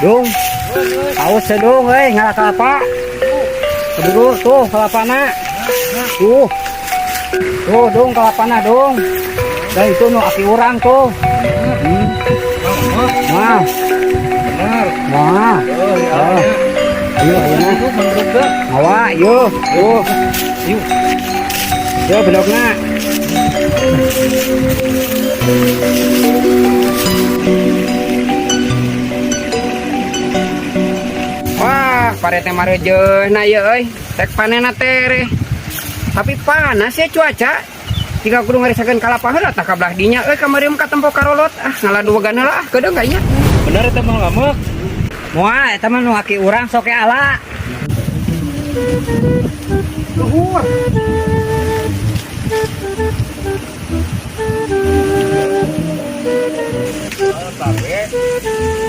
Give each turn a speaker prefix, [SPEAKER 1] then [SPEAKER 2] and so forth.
[SPEAKER 1] Dung. Haus sedung euy ngala kalapa. Keburu tuh kalapana. Tuh. Tuh dong kalapana dong. Dan itu nu aki urang tuh. Wah,
[SPEAKER 2] Benar.
[SPEAKER 1] Wah.
[SPEAKER 2] Oh, ya.
[SPEAKER 1] Oh. Ayo, ayo nah.
[SPEAKER 2] Itu menurut gak?
[SPEAKER 1] Mawa, yuk. Tuh.
[SPEAKER 2] Yuk.
[SPEAKER 1] Yo bedogna. Wah, parete marejeuna ieu euy. Rek panenna teh. Tapi panas ya cuaca. Jika kudu ngarisakeun kalapa heula tah ka belah dinya euy, kamari mah katempo karolot. Ah, ngala duwegan heula ah, kedeung kayaknya.
[SPEAKER 2] Benar eta mah ngamek.
[SPEAKER 1] Moal eta mah nu aki urang sok ala. Luhur.
[SPEAKER 2] Oh, tabe.